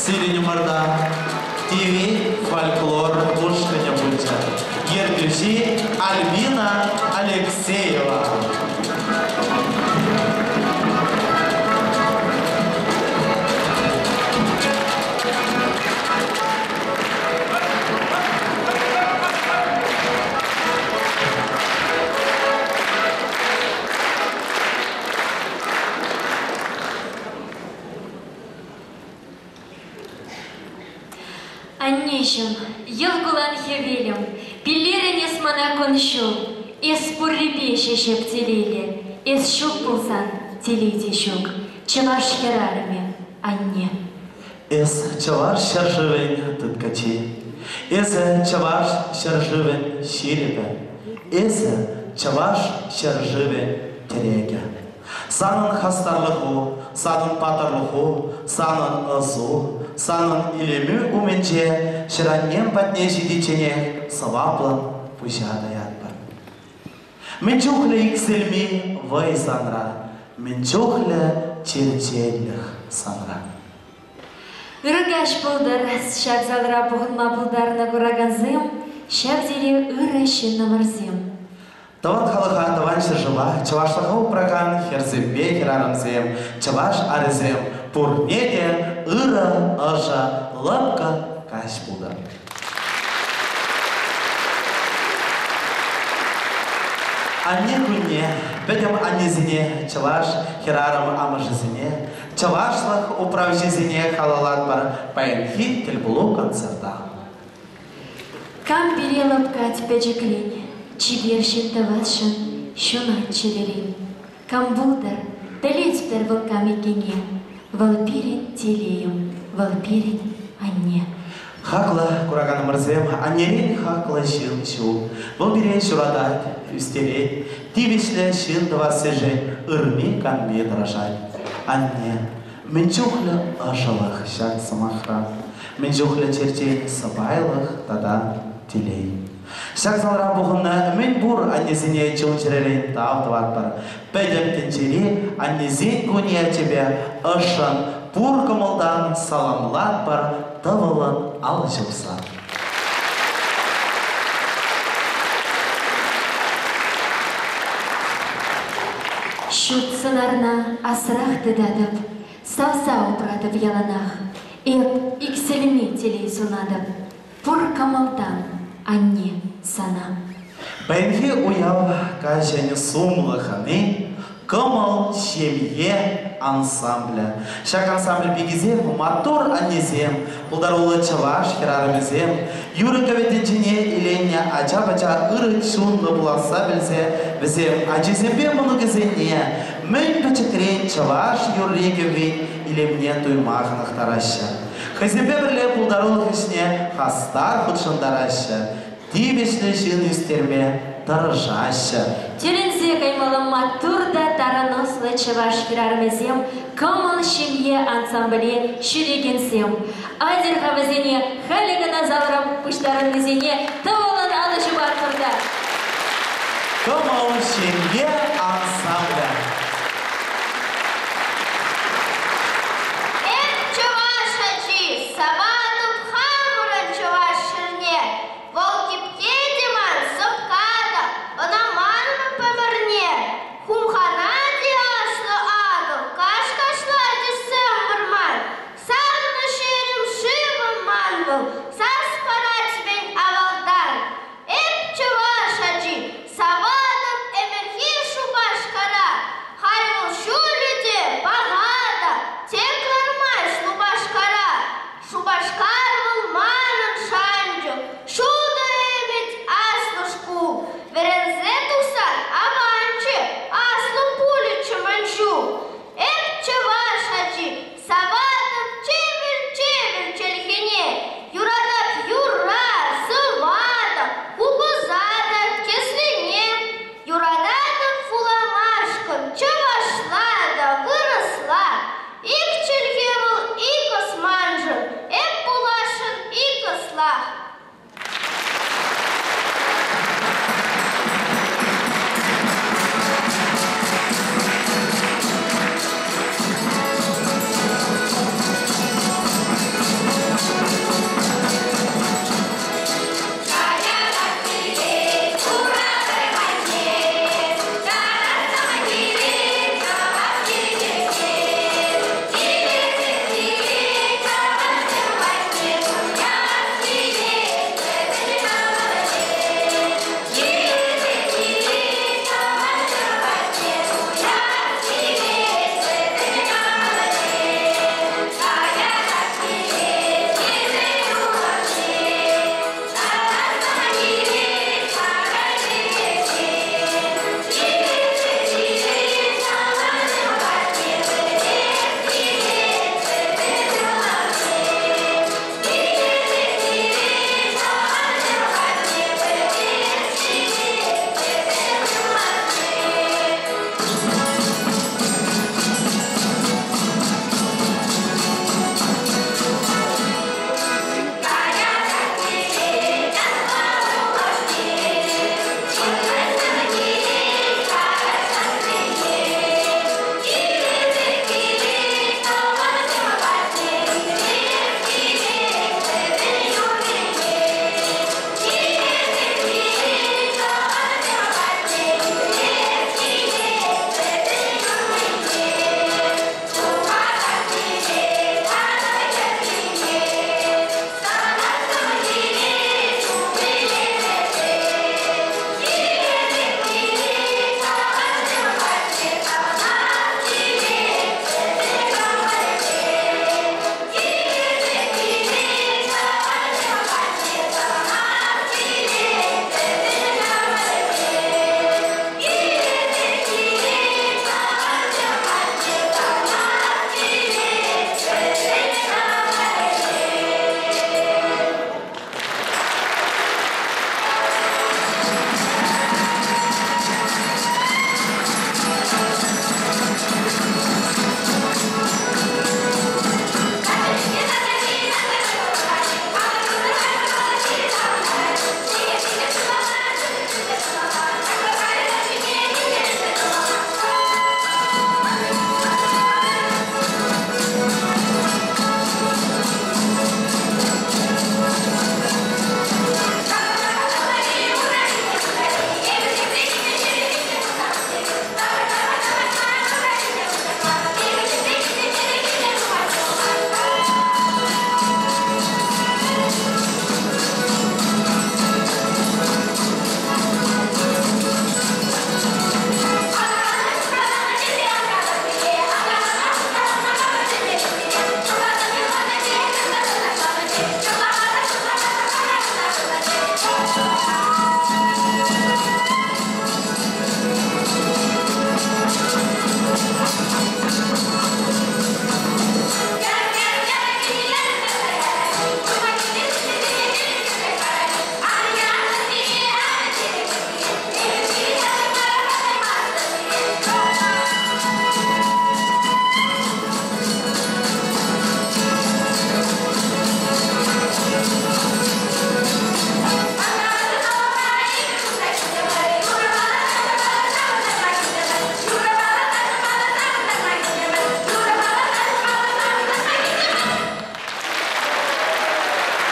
Сирӗн умӑрта Тивет фольклор ушкӑнӗ пулчӗ. Ертӳҫи Альбина Алексеева. Аннеҫӗм, йӑл кулан хӗвелӗм, пиллерӗн эс мана кун-ҫул. Эс пуррипе ҫеҫ эп телейлӗ, эс ҫук пулсан телей те ҫук. Чӑваш хӗрарӑмӗ, анне. Эс чӑваш ҫӗршывӗн тыткӑчи. Эсӗ чӑваш ҫӗршывӗн ҫирӗпӗ. Эсӗ чӑваш ҫӗршывӗн тӗрекӗ. Санӑн хастарлӑху, санӑн паттӑрлӑху, санӑн ӑсу, санӑн илемӳ умӗнче ҫӗр-аннем патне ҫитичченех сӑваплӑн пуҫа таятпӑр. Мӗн чухлӗ иксӗлми вӑй санра, мӗн чухлӗ черченлӗх санра. Ырӑ каҫ пултӑр! Ҫак залра пухӑнма пултарнӑ куракансем ҫав тери ырӑ ҫыннӑмӑрсем. Тӑван халӑха, тӑван ҫӗршыва, чӑвашлӑха упракан хӗрсемпе хӗрарӑмсем, чӑваш арӗсем пурне те ырӑ, ӑшӑ, лӑпкӑ каҫ пултӑр. Анне кунне пӗтӗм аннесене, чӑваш хӗрарӑм амӑшӗсене, чӑвашлӑх управҫисене халаллатпӑр паянхи тӗлпулу концерта. Кам пире лӑпкать пӗчӗкрен, чипер ҫын тӑвасшӑн ҫунать чӗререн. Кам пултӑр, пӗлетпӗр вӑл кам иккенне, вӑл пирӗн телейӗм, вӑл пирӗн анне. Хаклӑ кураканӑмӑрсем, аннерен хаклӑ ҫын ҫук. Вӑл пире ҫуратать, ӳстерет, тивӗҫлӗ ҫын тӑвассишӗн ырми-канми тӑрӑшать. Анне, мӗн чухлӗ ӑшӑлӑх ҫак сӑмахра, мӗн чухлӗ черчен сӑпайлӑх тата телей. Ҫак залра пухӑннӑ мӗн пур аннесене чун-чӗререн тав тӑватпӑр. Пӗтӗм тӗнчери аннесен кунӗ ячӗпе ӑшшӑн, пур кӑмӑлтан саламлатпӑр тӑвӑллӑн ал ҫупса. Ҫут сӑнарна асрах тытатӑп, савса упратӑп яланах. Эп иксӗлми телей сунатӑп. Пур кӑмӑлтан, анне, сана. Паянхи уяв каҫӗн сумлӑ хӑни Кӑмӑл ҫемье ансамблӗ. Ҫак ансамбль пикисем маттур аннесем, пултаруллӑ чӑваш хӗрарӑмӗсем, юрӑ-кӗвӗ тӗнчине иленнӗ ача-пӑча ырӑ чунлӑ пуласса пӗлсе вӗсем ачисемпе мӑнукӗсене мӗн пӗчӗкрен чӑваш юрри-кӗввин илемне туйма хӑнӑхтараҫҫӗ. Хӑйсемпе пӗрле пултарулӑх ӗҫне хастар хутшӑнтараҫҫӗ, тивӗҫлӗ ҫын ӳстерме тӑрӑшаҫҫӗ. Тӗлӗнсе каймалла маттур та тарӑн ӑслӑ чӑваш хӗрарӑмӗсем Кӑмӑл ҫемье ансамбле ҫӳрекенсем. Атьӑр-ха вӗсене халӗ кӑна залра пуҫтарӑннисене тӑвӑллӑн алӑ ҫупатпӑр та. Кӑмӑл ҫемье ансамблӗ. Эп чӑваш ачи, саватӑп хамӑрӑн чӑваш ҫӗрне. Вӑл кипке те ман, сӑпка та, ӑна манмӑп ӗмӗрне. Хумханать те аслӑ Атӑл, каш-кашлать сӗм вӑрман. Сарнӑ ҫерем шывӑм ман вӑл, сас парать мӗн авалтан. Эп чӑваш ачи, саватӑп ӗмӗрхи Шупашкара. Халь вӑл ҫулӗ те паха та, тек лармасть лупашкара. Шупашкар вӑл манӑн шанчӑк, ҫутӑ ӗмӗт аслӑ шкул. Вӗренсе тухсан аванччӗ, аслӑ пулӗччӗ ман ҫул. Эп чӑваш ачи, саватӑп чӗвӗл-чӗвӗл чӗлхене. Юратап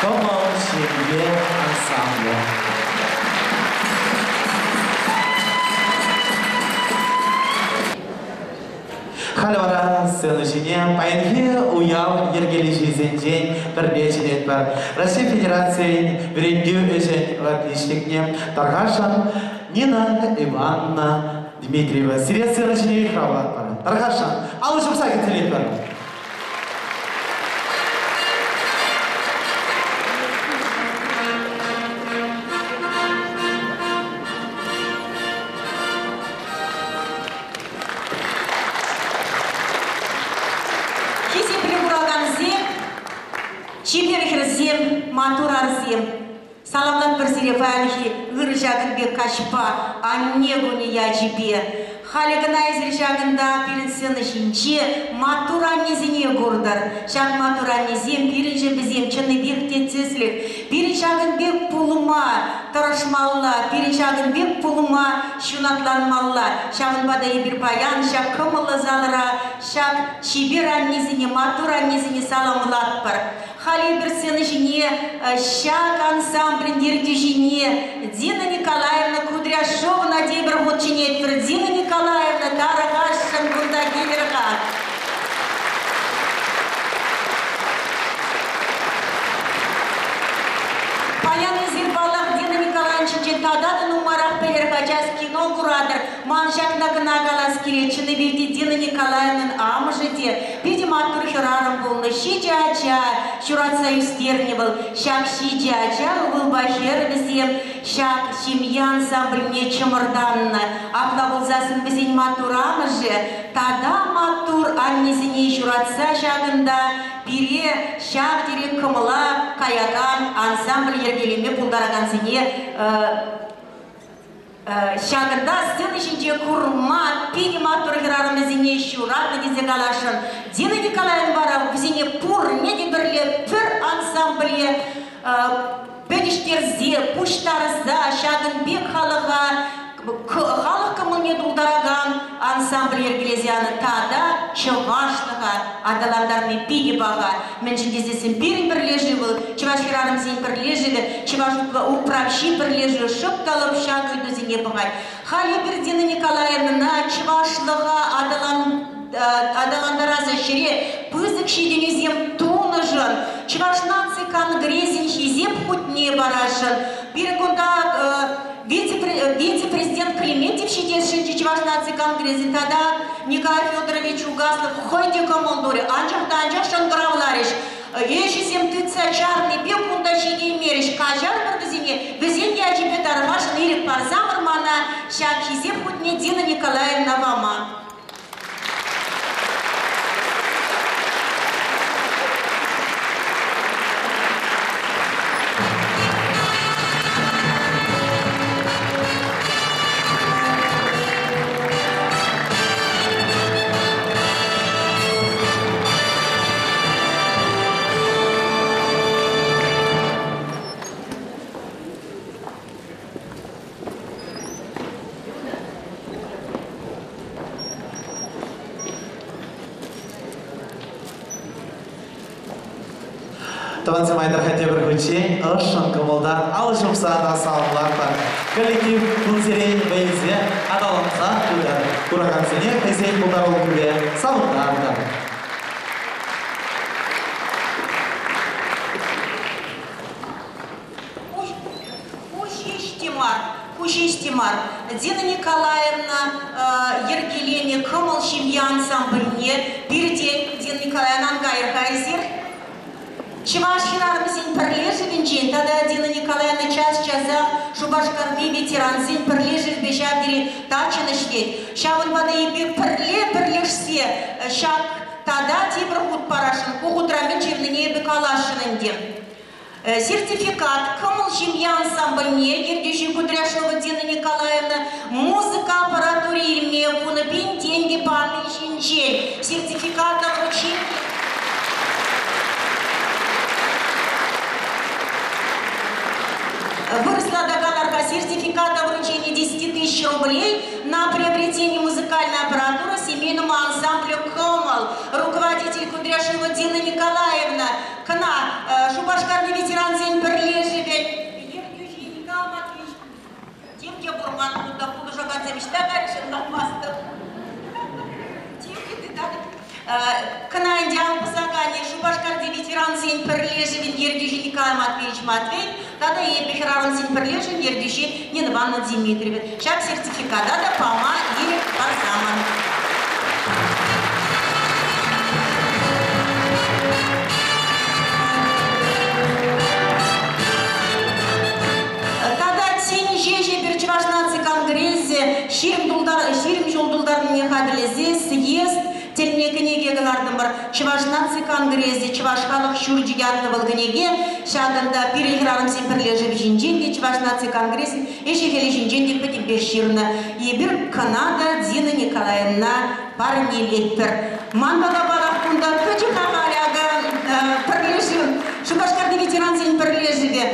Кӑмӑл ҫемье ансамблӗ. Халь вара сцена ҫине паянхи уяв йӗркелӳҫисенчен пӗрле чӗнетпӗр. Раҫҫей Федерацийӗн вӗрентӳ ӗҫӗн отличникне тархасшӑн Нина Ивановна Дмитриева. Сире сцена ҫине йыхравлатпӑр. Тархасшӑн, алӑ ҫупса кӗтсе Хисеплӗ куракансем, чипер хӗрсем, маттур арсем. Саламлатпӑр сире паянхи ырӑ ҫакӑн пек каҫпа, анне кунӗ ячӗпе. Халӗ кӑна эсир ҫакӑнта пирӗн сцена ҫинче маттур аннесене куртӑр. Ҫак маттур аннесем пирӗншӗн вӗсем чӑннипех те тӗслӗх. Пирӗн ҫакӑн пек пулма тӑрӑшмалла, пирӗн ҫакӑн пек пулма ҫунатланмалла. Ҫавӑнпа та эпир паян ҫак кӑмӑллӑ залра ҫак чипер аннесене, маттур аннесене саламлатпӑр. Халӗ эпир сцена ҫине ҫак ансамблӗн ертӳҫине Дина Николаевна Кудряшовӑна тепӗр хут чӗнетпӗр. Дина Николаевна, тарӑхасшӑн кунта килӗр-ха. Паян эсир, паллах, Дина Николаевна ҫинчен тата та нумайрах пӗлӗр-ха, час кино куратӑр. Ман ҫакна кӑна калас килет, чӑннипех те Дина Николаевнӑн амӑшӗ те питӗ маттур хӗрарӑм пулнӑ. Ҫичӗ ача ҫуратса ӳстернӗ вӑл. Ҫак ҫичӗ ача ывӑлпа хӗр вӗсем ҫак ҫемье ансамбльне чӑмӑртаннӑ. Апла пулсассӑн вӗсен маттур амӑшӗ тата маттур аннесене ҫуратса ҫакӑнта пире ҫав тери кӑмӑла каякан ансамбль йӗркелеме пултаракансене ҫакӑнта сцена ҫинче курма питӗ маттур хӗрарӑмӗсене ҫуратнӑ тесе каласшӑн. Дина Николаевна вара вӗсене пурне те пӗрле пӗр ансамбле пӗтӗҫтерсе, пуҫтарса ҫакӑн пек халӑха халӑх кӑмӑлне тултаракан ансамбль йӗркелесе янӑ тата чӑвашлӑха аталантарни питӗ паха. Мӗншӗн тесессӗн пирӗн пӗрлешӳ вӑл Чӑваш хӗрарӑмсен пӗрлешӗвӗ, Чӑваш управҫи пӗрлешӳ шӑп та лӑп ҫак ыйтусене пӑхать. Халь эпир Дина Николаевнӑна чӑвашлӑха аталантарас ӗҫре пысӑк ҫитӗнӳсем тунӑшӑн Чӑваш наци конгресӗн Хисеп хутне парасшӑн. Пирӗн кунта вице-президент Клементьев ҫитесшӗнччӗ Чӑваш наци конгресӗн тата Николай Федорович Угаслов хӑй те кӑмӑл турӗ. Анчах та анчах шӑнкӑравларӗҫ. Ӗҫӗсем тытса чарнипе кунта ҫитеймерӗҫ. Каҫарӑр вӗсене, вӗсен ячӗпе тархасшӑн ирӗк парсамӑр мана ҫак хисеп хутне Дина Николаевна пама. Тӑвансем айтӑр-ха тепӗр хутчен ӑшшӑн кӑмӑлтан алӑ ҫупса та саламлатпӑр. Коллектив кунсерен вӗренсе аталанса пытӑр. Куракансене хӑйсен пултарулӑхӗпе савӑнтартӑр. Ку ҫеҫ те мар, ку ҫеҫ те мар. Дина Николаевна йӗркеленӗ Кӑмӑл ҫемье ансамбльне пиртен Дина Николаевна ан кайӑр-ха эсир. Чӑваш хӗрарӑмӗсен пӗрлешӗвӗнчен тата Дина Николаевна час-часах Шупашкарти ветерансен пӗрлешӗвӗпе ҫав тери таччӑн ӗҫлет. Ҫавӑнпа та эпир пӗрле пӗрлешсе ҫак тата тепӗр хут парасшӑн. Ку хутра мӗн ҫырнине эпӗ каласшӑн ӗнтӗ. Сертификат Кӑмӑл ҫемье ансамбльне ертӳҫи Кудряшова Дина Николаевна музыка аппаратури илме 10 000 тенкӗ пани ҫинчен сертификат на вручение Вырӑсла та калар-ха, сертификат о вручении 10 тысяч рублей на приобретение музыкальной аппаратуры семейному ансамблю «Кӑмӑл». Руководитель Кудряшова Дина Николаевна. Кӑна Шупашкарти ветерансен Ӑҫта кайрӗ-ши ӑнланмастӑп. Тимлӗ тытатӑп. Кӑна ӗнтӗ ал пӑсаканӗ Шупашкарти ветерансен пӗрлешӗвӗн ертӳҫи Николай Матвеевич Матвеев тата эпӗ хӗрарӑмсен пӗрлешӗвӗн ертӳҫи Нина Ивановна Дмитриева. Ҫак сертификата та пама ирӗк парсамӑн. Тата тин ҫеҫ эпир Чӑваш наци конгресӗ 20 ҫул тултарнине хатӗрлесе съезд тӗлне кӗнеке кӑлартӑмӑр. Чӑваш наци конгресӗ, Чӑваш халӑх ҫурчӗ ятлӑ вӑл кӗнеке. Ҫакӑнта пирӗн хӗрарӑмсен пӗрлешӗвӗ ҫинчен те, Чӑваш наци конгресӗн ӗҫӗ-хӗлӗ ҫинчен те пӗтӗмпех ҫырнӑ. Эпир кӑна та Дина Николаевна парнелетпӗр. Ман паллах, кунта пӗчӗк ахаль акӑ пӗрлешӳ, Шупашкарти ветерансен пӗрлешӗвӗ.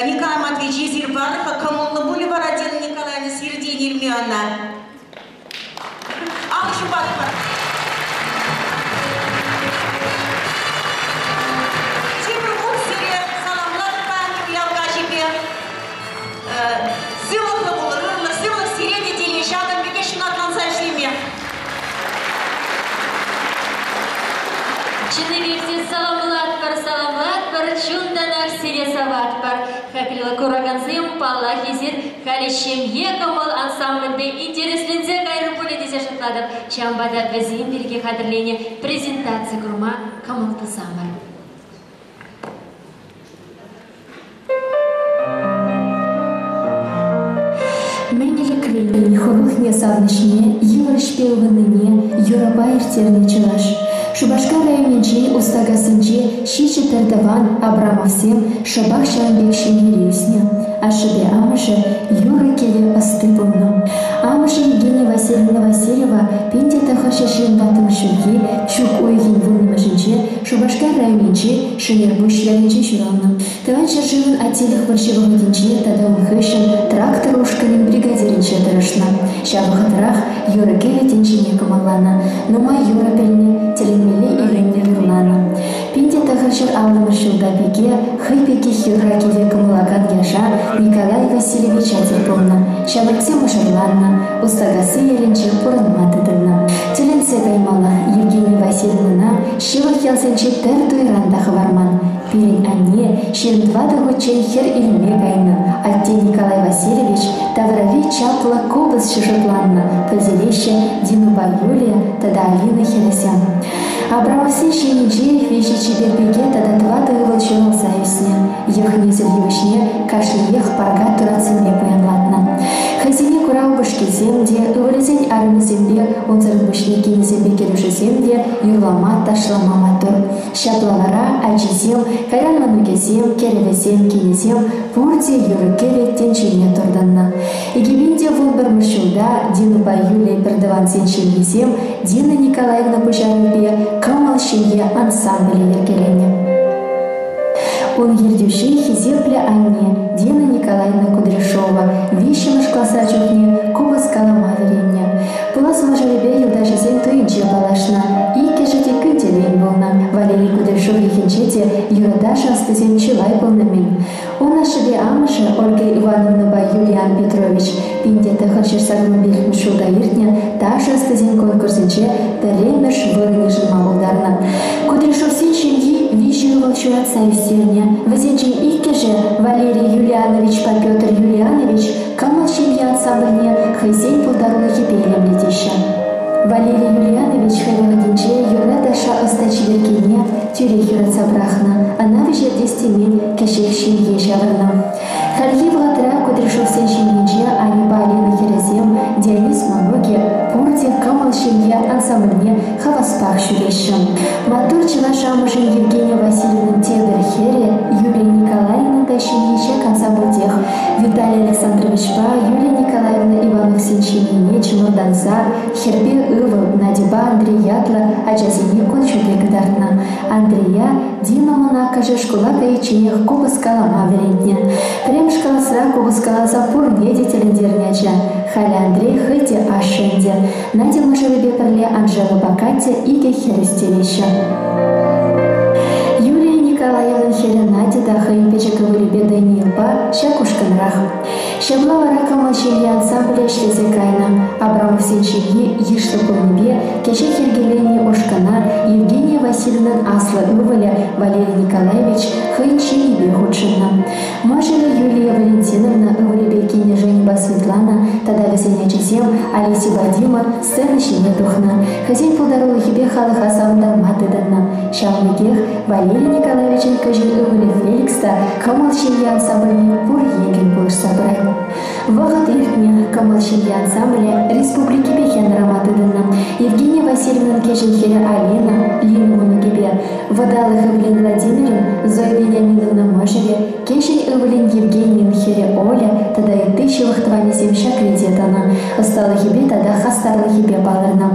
Николай Матвеевич, эсир пар-ха, кӑмӑллӑ пулӗ вара Дина Николаевна сиртен илме ӑна. Ал ҫупатпӑр. Тепӗр хут сире саламлатӑп паянхи уяв каҫӗпе. Сывлӑхлӑ пулӑр, ырлӑх, сывлӑх сире те телей, ҫакӑн пекех ҫунатланса ӗҫлеме. Чӑннипех те саламлатпӑр, саламлатпӑр, чунтанах сире саватпӑр. Хаклӑ куракансем, паллах, эсир халӗ ҫемье кӑмӑл ансамбльпе интересленсе кайрӑр пулӗ тесе шутлатӑп. Ҫавӑнпа та вӗсем пирки хатӗрленӗ презентаци курма кӑмӑл тусамӑр. Мӗн ӗлӗкрен хурлӑхне савӑнӑҫне, йывӑр ӗҫпе ывӑннине юрӑпа ирттернӗ чӑваш. Шупашкар районӗнчи Устакассинче ҫичӗ пӗртӑван Абрамовсем шӑпах ҫавӑн пек ҫемьере ӳснӗ. Ашшӗпе амӑшӗ юрӑ-кӗвӗ ӑсти пулнӑ. Амӑшӗ Евгения Васильевна Васильева 1924 ҫулхи чӳк уйӑхӗн вуннӑмӗшӗнче Шупашкар районӗнчи Шӗнерпуҫ ялӗнче ҫуралнӑ. Тӑван ҫӗршывӑн Аттилӗх вӑрҫи вӑхӑтӗнче тата ун хыҫҫӑн трактор ушкӑнӗн бригадирӗнче тӑрӑшнӑ. Ҫав вӑхӑтрах юрӑ-кӗвӗ тӗнчине кӑмӑлланӑ, нумай юрӑ пӗлнӗ, тӗлӗнмелле илемлӗ юрланӑ. 1950 ҫулта пике хӑй пекех юрра-кӗвве кӑмӑллакан яша Николай Васильевича тӗл пулнӑ. Ҫамрӑксем мӑшӑрланнӑ, Устакасси ялӗнче пурӑнма тытӑннӑ. Тӗлӗнсе каймалла, Евгения Васильевнӑна ҫывӑх ялсенче пӗр туйран та хӑварман. Пирӗн анне 24 хутчен хӗр илме кайнӑ. Атте Николай Васильевич таврари чаплӑ купӑсҫӑ шутланнӑ, пӗлтереҫҫӗ Динӑпа Юлия тата Алина хӗрӗсем. Абрамовсен ҫемйинче виҫӗ чипер пике тата тӑватӑ ывӑл ҫуралса ӳснӗ. Йӑх-несӗл йывӑҫне кашниех парка туратсемпе пуянлатнӑ. Хӑйсене кура упӑшкисем те, ывӑлӗсен арӑмӗсемпе, унсӑрӑн пуҫне кинӗсемпе кӗрӳшӗсем те юрлама, ташлама маттур. Ҫапла вара ачисем, кайран мӑнукӗсем, кӗрӗвӗсем, кинӗсем пурте юрӑ-кӗвӗ тӗнчине туртӑннӑ. 2011 ҫулта Динӑпа Юлия пӗртӑвансен ҫемйисем Дина Николаевна пуҫарӑвӗпе Кӑмӑл ҫемье ансамблӗ йӗркеленӗ. Ун ертӳҫи хисеплӗ анне Дина Николаевна Кудряшова виҫҫӗмӗш класра чухне купӑс калама вӗреннӗ. Пулас мӑшӑрӗпе юлташӗсен туйӗнче паллашнӑ. Иккӗшӗ те кӳнтелен пулнӑ. Валерий Кудряшов йӑхӗнче те юрӑ-ташӑ ӑстисем чылай пулнӑ-мӗн. Ун ашшӗпе амӑшӗ Ольга Ивановнӑпа Юлиан Петрович 1985 ҫулта иртнӗ ташӑ ӑстисен конкурсӗнче пӗрремӗш вырӑн йышӑнма пултарнӑ. Кудряшовсен ҫемйи виҫӗ ывӑл ҫуратса ӳстернӗ. Вӗсенчен иккӗшӗ, Валерий Юлиановичпа Петр Юлианович, Кӑмӑл ҫемье ансамбльне хӑйсен пултарулӑхӗпе илемлетеҫҫӗ. Валерий Юлианович хӑй вӑхӑтӗнче юрра-ташша ӑста чиперккене тӳрех юратса пӑрахнӑ, ӑна вӗҫертес темен кӗҫех ҫемье ҫавӑрнӑ. Хальхи вӑхӑтра Кудряшовсен ҫемйинче Аньӑпа Алина хӗрӗсем, Денис мӑнукӗ пурте Кӑмӑл ҫемье ансамбльне хаваспах ҫӳреҫҫӗ. Маттур чӑваш амӑшӗн Евгения Васильевнӑн тепӗр хӗрӗ Юлия Николаевна та ҫемйи ҫак ансамбльтех. Виталий Александровичпа Юлия Николаевна Ивановсен ҫемйине чӑмӑртанса хӗрпе ывӑл Надьӑпа Андрей ятлӑ ачасене кун ҫути кӑтартнӑ. Андрея Дина мӑнаккӑшӗ шкула кайичченех купӑс калама вӗрентнӗ. Пӗрремӗш класра купӑс каласа пурне те тӗлӗнтернӗ ача. Халӗ Андрей хӑй те ашшӗ ӗнтӗ. Надя мӑшӑрӗпе пӗрле Анжелӑпа Катя икӗ хӗр ӳстереҫҫӗ. Юлия Николаевнӑн хӗрӗ Надя та хӑйӗн пӗчӗк ывӑлӗпе Даниилпа ҫак ушкӑнра. ытларах. Ҫапла вара Кӑмӑл ҫемье ансамблӗ ӗҫлесе кайнӑ. Абрамовсен ҫемйи йышлӑ пулнипе кӗҫех йӗркеленнӗ ушкӑна Евгения Васильевнӑн аслӑ ывӑлӗ Валерий Николаевич хӑйӗн ҫемйипе хутшӑннӑ. Мӑшӑрӗ Юлия Валентиновна ывӑлӗпе кинӗ Женьӑпа Светлана тата вӗсен ачисем Олесьӑпа Дима сцена ҫине тухнӑ, хӑйсен пултарулӑхӗпе халӑха савӑнтарма тытӑннӑ. Ҫавӑн пекех Валерий Николаевичӑн кӗҫӗн ывӑлӗ Феликс та Кӑмӑл ҫемье ансамбльне пур енлӗн пулӑшса пырать. Вӑхӑт иртнӗ, Кӑмӑл ҫемье ансамблӗ республикипех янӑрама тытӑннӑ. Евгения Васильевнӑн кӗҫӗн хӗрӗ Алина, Лина мӑнукӗпе, вӑталӑх ывӑлӗн Владимирӑн Зоя Вениаминовна мӑшӑрӗ, кӗҫӗн ывӑлӗн Евгенийӗн хӗрӗ Оля тата ытти ҫывӑх тӑванӗсем ҫак рете тӑнӑ, ӑсталӑхӗпе тата хастарлӑхӗпе палӑрнӑ.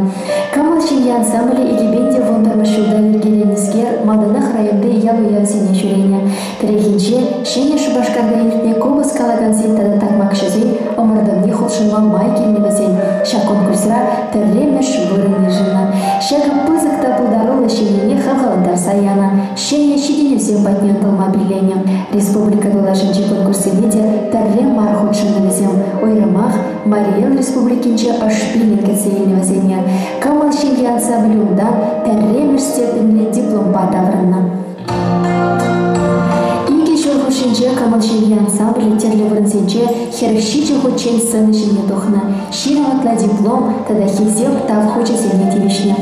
Кӑмӑл ҫемье ансамблӗ икӗпин те вунпӗрмӗш ҫулта йӗркеленнӗскер малтанах районти ял уявӗсене ҫӳренӗ. Пӗррехинче Ҫӗнӗ Шупашкарта иртнӗ купӑс калакансен тата такмакҫӑсен ӑмӑртӑвне хутшӑнма май килнӗ вӗсен. Ҫак конкурсра пӗрремӗш вырӑн йышӑннӑ. Ҫакӑ пысӑк та пултаруллӑ ҫемьене хавхалантарса янӑ, ҫӗнӗ ҫитӗнӳсем патне ӑнтӑлма пилленӗ. Республика тулашӗнчи конкурссене те пӗрре мар хутшӑннӑ вӗсем. Уйрӑмах Мари Эл Республикинче ӑш-пиллӗн кӗтсе илнӗ вӗсене. Кӑмӑл ҫемье ансамблӗ унтан пӗрремӗш степеньлӗ дипломпа таврӑннӑ. Икӗ ҫул хушшинче Кӑмӑл ҫемье ансамблӗ тӗрлӗ вырӑнсенче 47 хутчен сцена ҫине тухнӑ, 20 ытла диплом тата хисеп тав хучӗсене тивӗҫнӗ.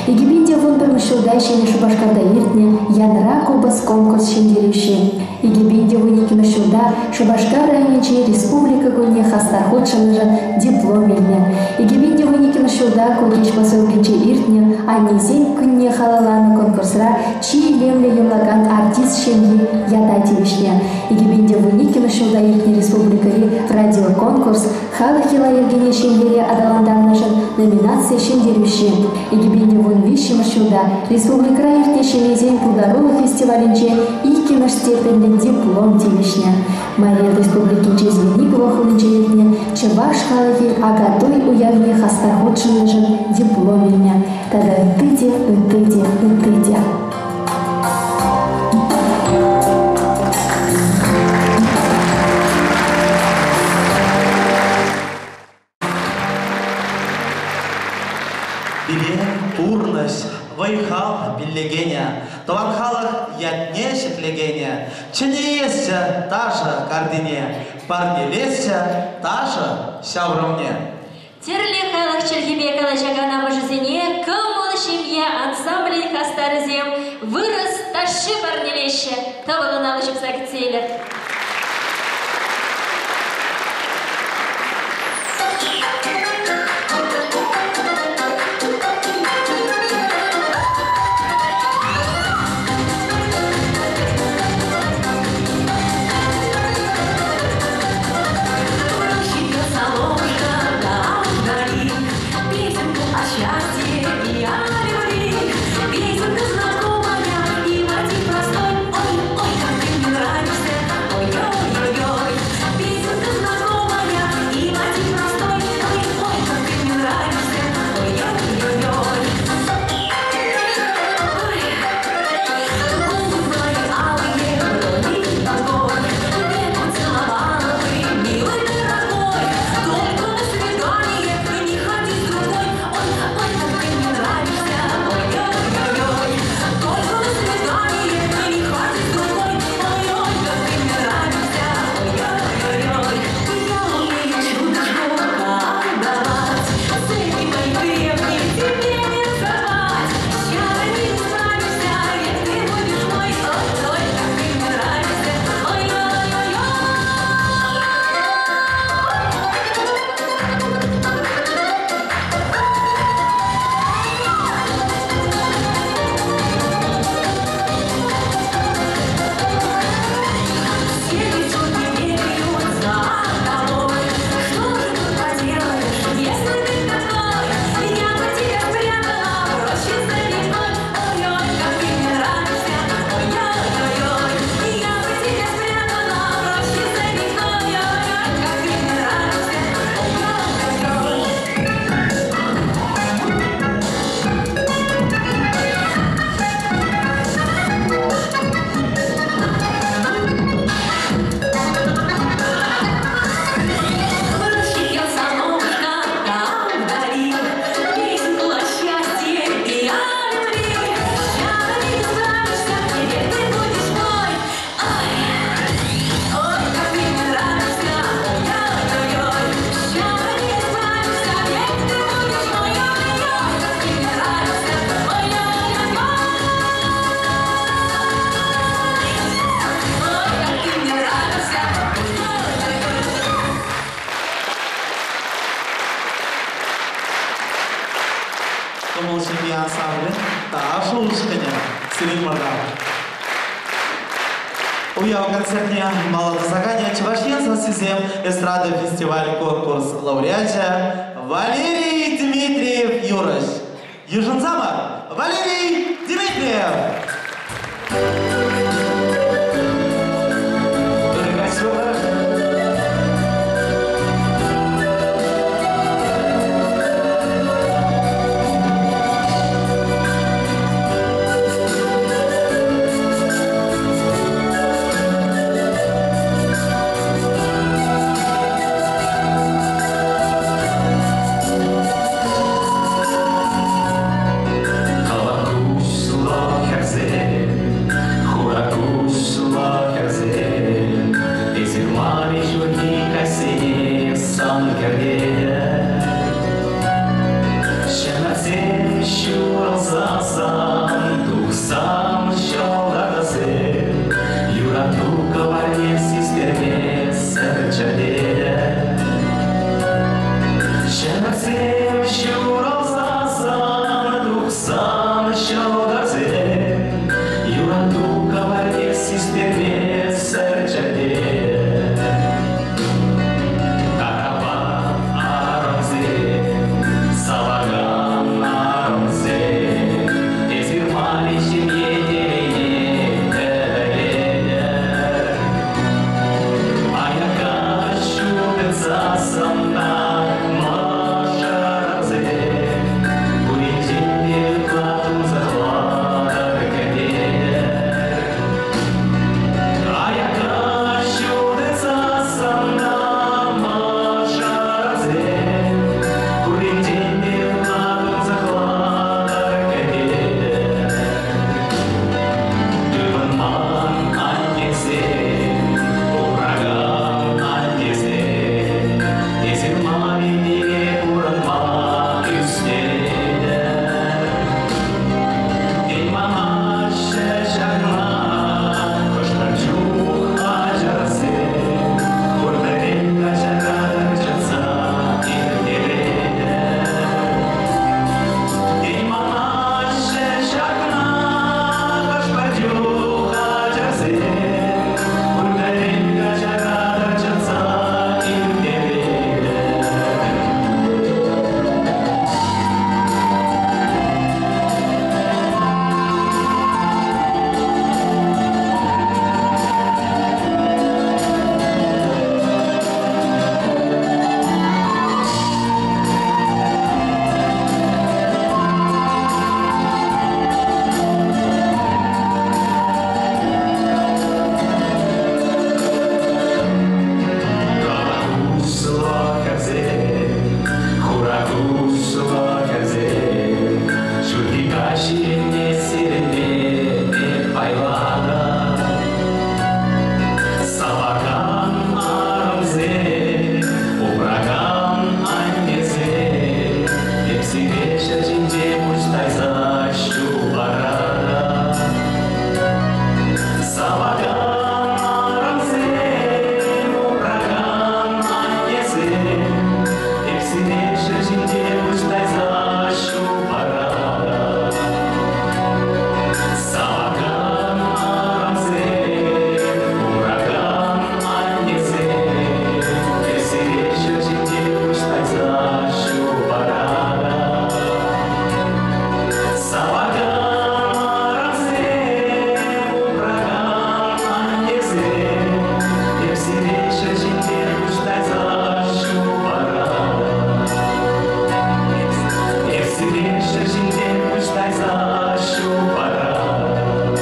2011 ҫулта Ҫӗнӗ Шупашкарта иртнӗ Янра купӑс конкурс ҫӗнтерӳҫи. 2012 ҫулта Шупашкар районӗнчи Республика кунне хастар хутшӑннӑшӑн диплом илнӗ. 2012 ҫулта Кукеҫ поселокӗнче иртнӗ Аннесен кунне халалланӑ конкурсра чи илемлӗ юрлакан артист ҫемйи ята тивӗҫнӗ. 2012 ҫулта иртнӗ республикӑри радиоконкурс Халӑх йӑла-йӗркине ҫемьере аталантарнӑшӑн номинаци ҫӗнтерӳҫи. 2013 ҫулта республикӑра иртнӗ ҫемьесен пултарулӑх фестивалӗнче иккӗмӗш степеньлӗ диплом тивӗҫнӗ. Мари Республикинчи Звенигово хулинче иртнӗ чӑваш халӑхӗн Акатуй уявне хастар хутшӑннӑшӑн диплом илнӗ. Тата ытти те, ытти те, ытти те. Пире пурнӑҫ, вӑй-хал пиллекенӗ, тӑван халӑх ятне ҫӗклекенӗ, чӗнеесчӗ ташӑ картине, парнелесчӗ ташӑ ҫаврӑмне. Тӗрлӗ халӑх чӗлхипе калаҫакан амӑшӗсене Кӑмӑл ҫемье ансамблӗн хастарӗсем вырӑс ташши парнелеҫҫӗ, тӑвӑллӑн алӑ ҫупса кӗтсе илӗр. Песенка знакомая и мотив простой. Ой, ой, как ты мне нравишься. Ой, Уяв концертне мала тӑсаканӗ Чӑваш Ен сассисем эстрада фестиваль конкурс лауреачӗ Валерий Дмитриев юрӑҫ. Йышӑнсамӑр, Валерий Дмитриев! Калакуҫлӑ хӗрсем, хура куҫлӑ хӗрсем, эсир мар-и ҫурхи каҫсене сан кӗртетӗр. Ҫӗмӗрсем ҫурӑлсасан, тухсан ҫӑлтӑрсем, юрату кӑварне систермесӗр чӗртетӗр. Ҫӗмӗрсем ҫурӑлсасан, тухсан ҫӑлтӑрсем, юрату кӑварне систермесӗр чӗртетӗр. Такапа арӑмсем, савакан арӑмсем, эсир мар-и ҫемье телейне тӗллетӗр. Аякка ҫутӑлсассӑн та мӑшӑрсем, пуринчен те ытла тунсӑхлатӑр кӗтетӗр. Аякка ҫутӑлсассӑн та мӑшӑрсем, пуринчен те ытла тунсӑхлатӑр кӗтетӗр. Ывӑнман аннесем, упракан аннесем, эсир мар-и пире пурӑнма ӳстеретӗр. Тен, манаҫҫӗ ҫакна хӑш-пӗр чух ачасем, пурпӗрех каҫакан чӑтса ирттеретӗр. Тен, манаҫҫӗ ҫакна хӑш-пӗр чух ачасем, пурпӗрех каҫакан чӑтса ирттеретӗр. Калакуҫлӑ хӗрсем, хура куҫлӑ хӗрсем, ҫурхи каҫ енне сирӗнпе эп пайлатӑп. Савакан арӑмсем, упракан аннесем, эп сире ҫӗр ҫинче пуҫ тайса ҫу паратӑп. Савакан арӑмсем, упракан аннесем, эп сире ҫӗр ҫинче пуҫ тайса ҫу паратӑп. Савакан арӑмсем, упракан аннесем, эп сире ҫӗр ҫинче пуҫ тайса ҫу паратӑп. Савакан арӑмсем, упракан аннесем, эп сире ҫӗр ҫинче пуҫ тайса ҫу паратӑп. Эп сире ҫӗр ҫинче пуҫ тайса ҫу паратӑп.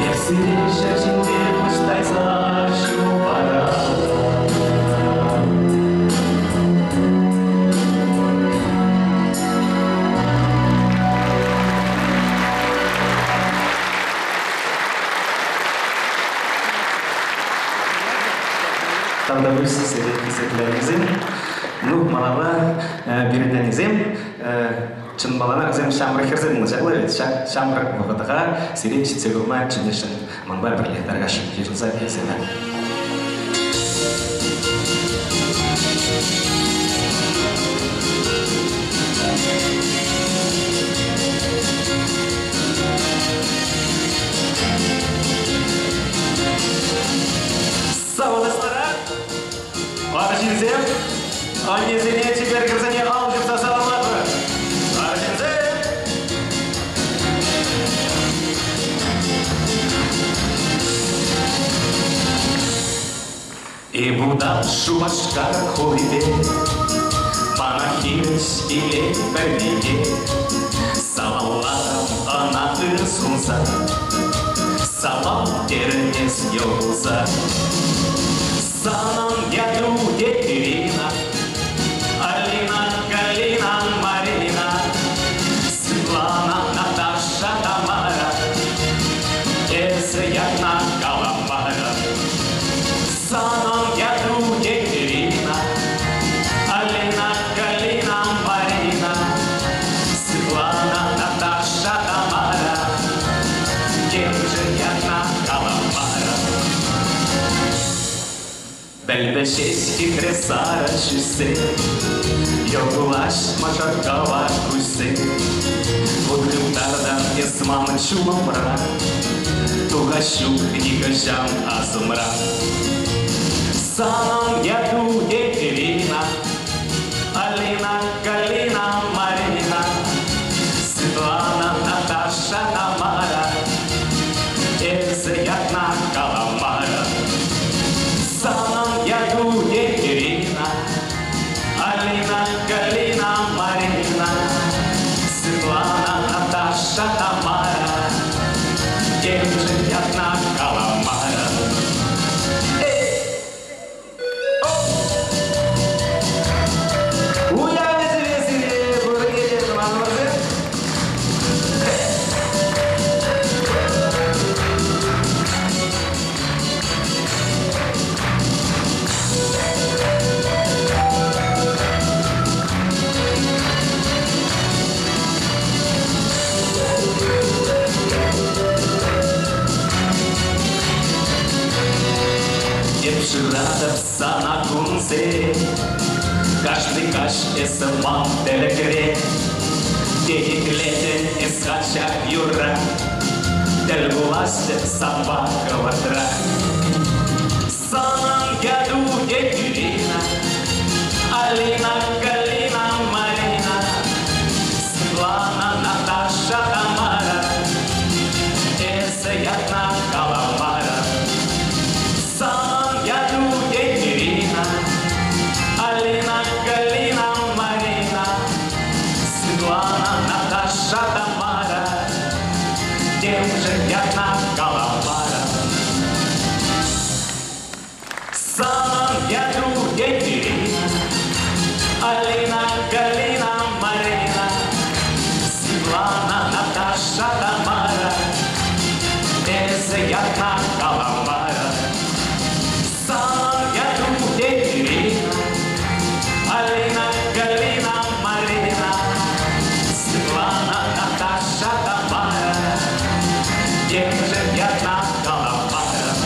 Эп сире ҫӗр ҫинче пуҫ тайса ҫу паратӑп. Тавтапуҫ сире, хисеплӗ Ну, малалла пирӗнтеннисем чӑн малтанах вӗсем ҫамрӑк хӗрсем пулнӑ ҫапла вӗт. Ҫак ҫамрӑк вӑхӑтра сире ҫитсе курма чӗнесшӗн манпа пӗрле тархасшӑн йышӑнса илсемӗр. Арҫынсем аннесене чипер хӗрсене ал ҫупса саламлатпӑр. Арҫынсем! Эп унтан Шупашкар хулипе Мана хирӗҫ килет пӗр пике. Саламларӑм ӑна ыр сунса, Салам терӗн эс йӑл кулса. Санӑн яту Екатерина, Алина, Галина, Марина, Светлана, Наташа, Тамара. Эсӗ ятна каламарӑн. Санӑн яту Екатерина, Алина, Галина, Марина, Светлана, Наташа, Тамара. Темшӗн ятна каламарӑн. Пӗлпӗ ҫеҫ хитре сарӑ ҫӳҫсем, Йӑлкулаҫ мӑшӑр кӑвак куҫсем. Вут хыптартӑн эс ман ҫулӑмра, Тухас ҫук нихӑҫан асӑмра. Санӑн яту Екатерина, Алина, Галина, Марина, Светлана, Наташа, Тамара. Эсӗ ятна каламарӑн. Санӑн яту Екатерина, Алина, Галина, Марина, Светлана, Наташа, Тамара. Темшӗн ятна каламарӑн. Уявӗсене сире пурне те тӑванӑмӑрсем. Эп шыратӑп сана кунсем, Кашни каҫ эсӗ ман тӗлӗкре. Техетлетӗн эс ҫак юрра, Тӗл пуласчӗ санпа хӑвӑртрах. Санӑн яту Екатерина, Алина, Галина, Марина, Светлана, Наташа, Тамара. Эсӗ ятна каламарӑн. Санӑн яту Екатерина, Алина, Галина, Марина, Светлана, Наташа, Тамара. Темшӗн ятна каламарӑн. Санӑн яту Екатерина, Алина, Галина, Марина, Светлана, Наташа, Тамара. Эсӗ ятна каламарӑн. Санӑн яту Екатерина, Алина, Галина, Марина, Светлана, Наташа, Тамара. Темшӗн ятна каламарӑн.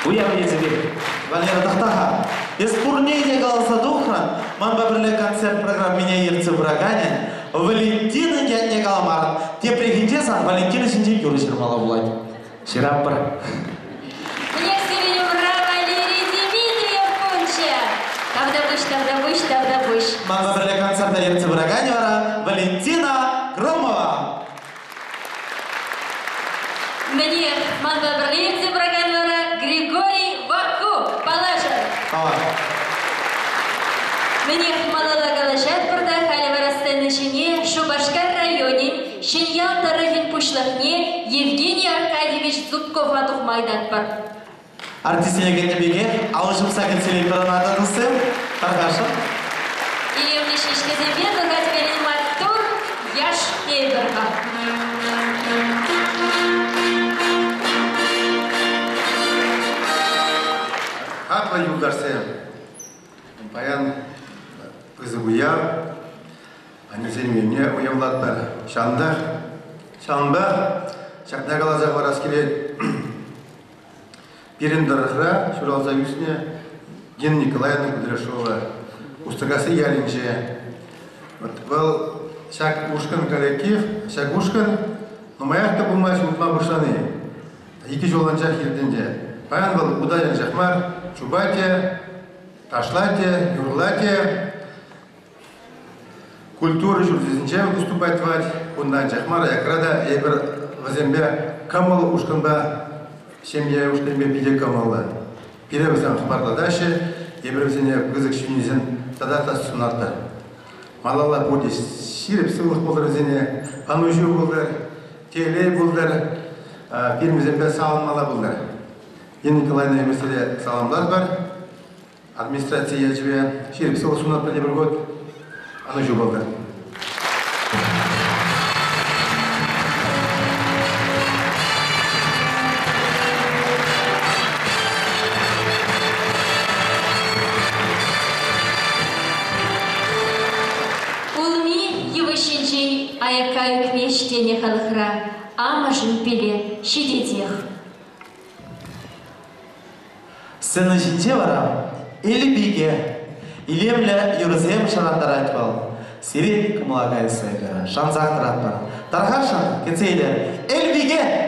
Уяв ячӗпе. Валера тӑхта-ха. Эс пурне те каласа тухрӑн, манпа пӗрле концерт программине ертсе пыраканӗн Валентина ятне каламарӑн. Тепрехинче сан Валентина ҫинчен юрӑ ҫырмалла пулать. Ҫыратпӑр. Мне умра Валерий Дмитриев пулчӗ. Тавтапуҫ, тавтапуҫ, тавтапуҫ. Манпа пӗрле концерта ертсе пыраканӗ вара Валентина Громова. Мӗнех, манпа пӗрле ертсе пыракан вара Григорий Ваку. Паллашӑр. Аван. Мӗнех, малалла калаҫатпӑр та халӗ вара сцена ҫине Шупашкар районӗн Ҫӗньял тӑрӑхӗн пуҫлӑхне Евгений Аркадьевич Зубкова тухма ыйтатпӑр. Артистсене кӗтнӗ пекех алӑ ҫупса кӗтсе илетпӗр ӑна та туссем. Тархасшӑн. Илемлӗ ҫеҫкесемпе тухать пирӗн маттур яш тейпӗр-ха. Хаклӑ юлташсем, паян пысӑк уяв, аннесен уявне уявлатпӑр. Ҫавӑнтах, ҫавӑнпа ҫакна каласа хӑварас килет. Пирӗн тӑрӑхра ҫуралса ӳснӗ Дина Николаевна Кудряшова Устакасси ялӗнче. Вот вӑл ҫак ушкӑн коллектив, ҫак ушкӑн. Нумаях та пулмасть утма пуҫлани. Икӗ ҫул анчах иртнӗ. Паян вӑл утать анчах мар, чупать те, ташлать те, юрлать те. Культура ҫурчӗсенче выступать тӑвать. Кунта анчах мар, аякра та эпир вӗсемпе кӑмӑл ушкӑнпа, ҫемье ушкӑнӗпе питӗ кӑмӑллӑ. Пире вӗсем хӑпартлатаҫҫӗ, эпир вӗсене пысӑк ҫитӗнӳсем тата та сунатпӑр. Малалла пурте ҫирӗп сывлӑх пултӑр вӗсене, ӑнӑҫу пултӑр, телей пултӑр, пирӗн вӗсемпе савӑнмалла пултӑр. Нина Николаевна эпир сире саламлатпӑр. Администраци ячӗпе ҫирӗп сывлӑх сунатпӑр тепӗр хут. Ӑнӑҫу пултӑр. Улми йывӑҫҫинчен аякка ӳкмест тенӗ халӑхра, амӑшӗн пиле ҫитетех. Сцена ҫинче вара Элпике илемлӗ юрӑсем шӑрантарать вӑл. Сире кӑмӑла кайса эпир шансах тӑратпӑр. Тархасшӑн кӗтсе илер. Элпике!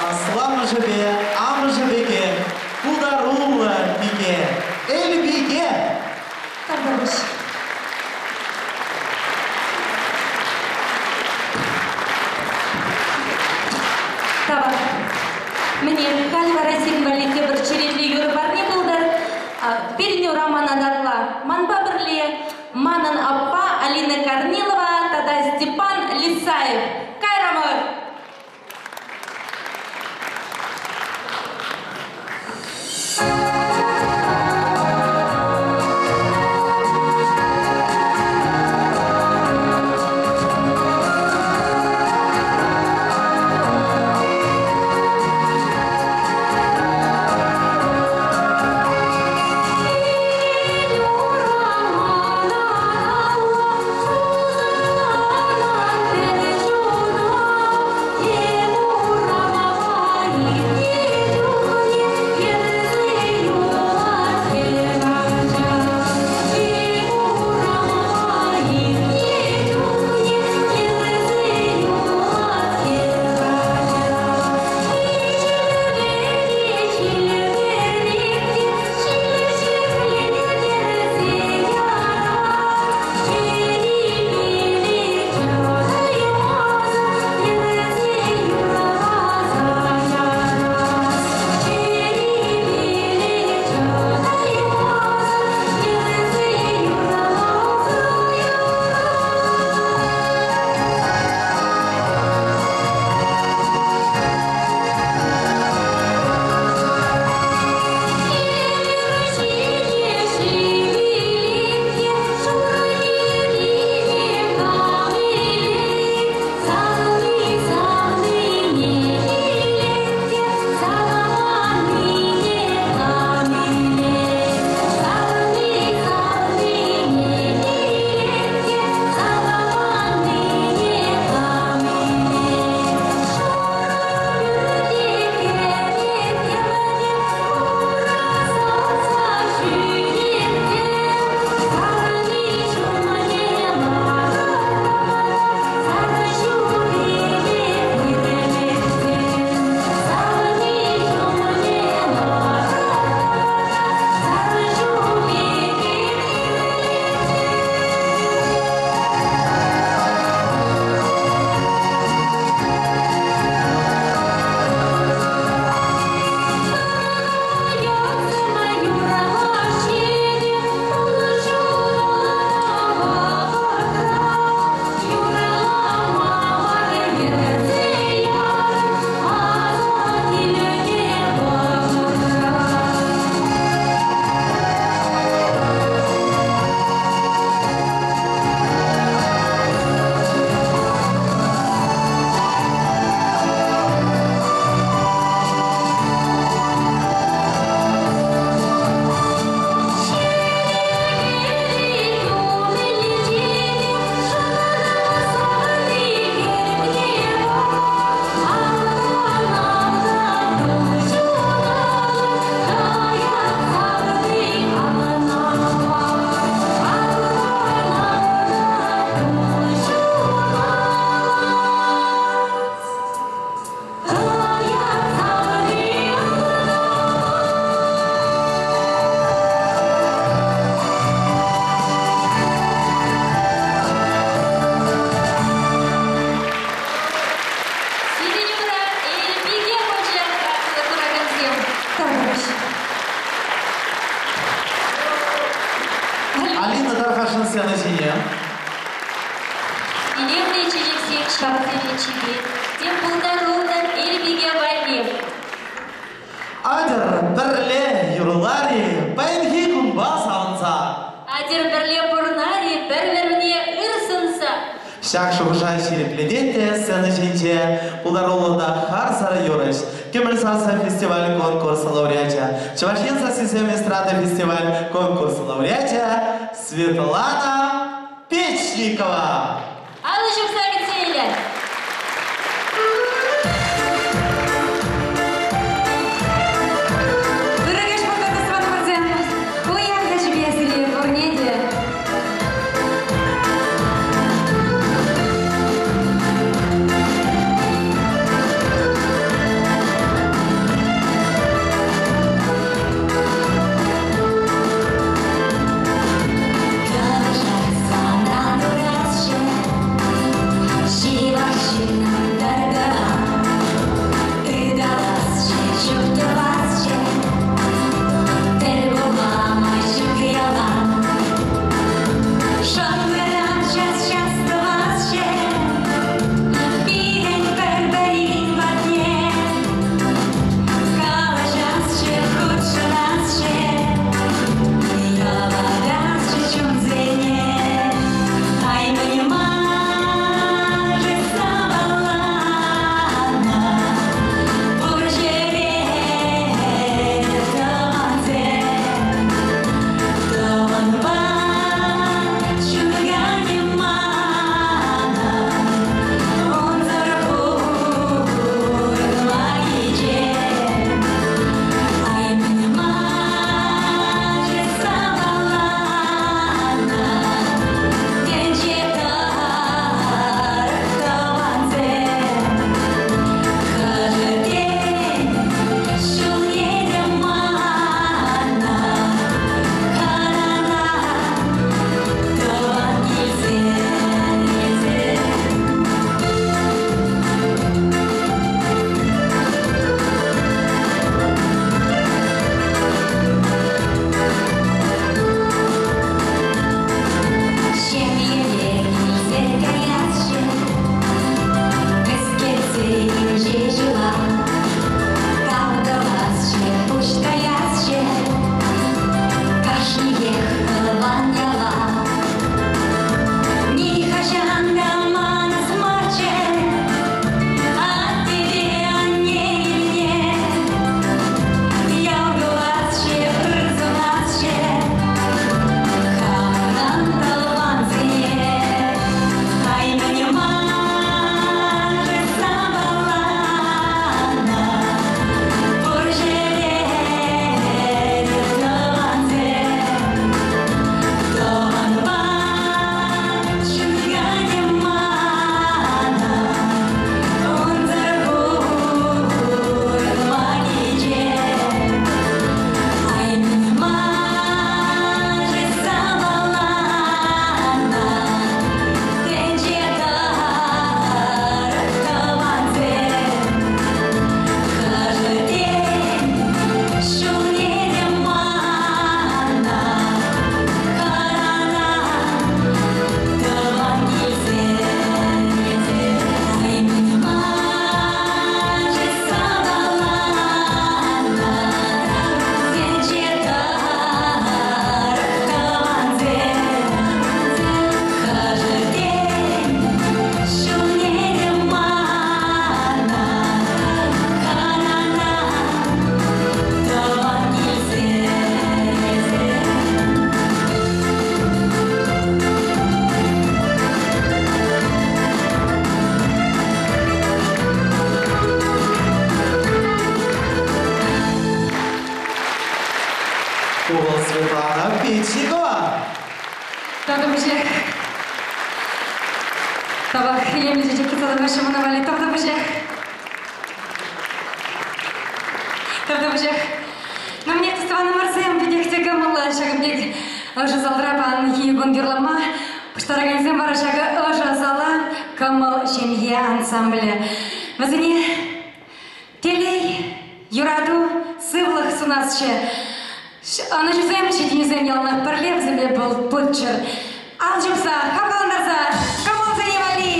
Асламӑшӗпе амӑшӗ пекех пултаруллӑ пике, Элпике! Тавтапуҫ. Тавах. Мӗне, халь вара сирӗн валли тепӗр черетлӗ юрӑ парне пултӑр. Пирӗн урамана татла. Манпа пӗрле манӑн аппа Алина Корнилова тата Степан Лисаев. Кайрӑмӑр! Илемлӗ чечексем ҫавсене чипер, тем пултаруллӑ Элпике валли. Атьӑр пӗрле юрлар-и паянхи кунпа савӑнса. Атьӑр пӗрле пурӑнар-и пӗр-пӗрне ыр сунса. Ҫак шухӑша ҫирӗплетет те сцена ҫинче пултаруллӑ та харсӑр юрӑҫ, Кӗмӗл сасӑ фестиваль конкурс лауреачӗ, Чӑваш Ен сассисем эстрада фестиваль конкурс лауреачӗ Светлана Печникова. Алӑ ҫупса кӗтсе илер. Ырӑ каҫ пултӑр, тӑванӑмӑрсем! Уяв ячӗпе сире пурне те! Ку вӑл Светлана Печникова. Тавтапуҫах. Тавах илемлӗ чечек тытса мана валли тавтапуҫах. Тавтапуҫах. Но мне тӑванӑмӑрсем питех те кӑмӑллӑ ҫакӑн пек ӑшӑ залра паянхи кун юрлама пуҫтаракансем вара ҫакӑ ӑшӑ зала Кӑмӑл ҫемье ансамблӗ. Вӗсене телей, юрату, сывлӑх сунасчӗ. Ӑнӑҫусем, ҫитӗнӳсем яланах пӗрле вӗсемпе пулччӑр. Ал ҫупса, хавхалантарса, кӑмӑлсене валли!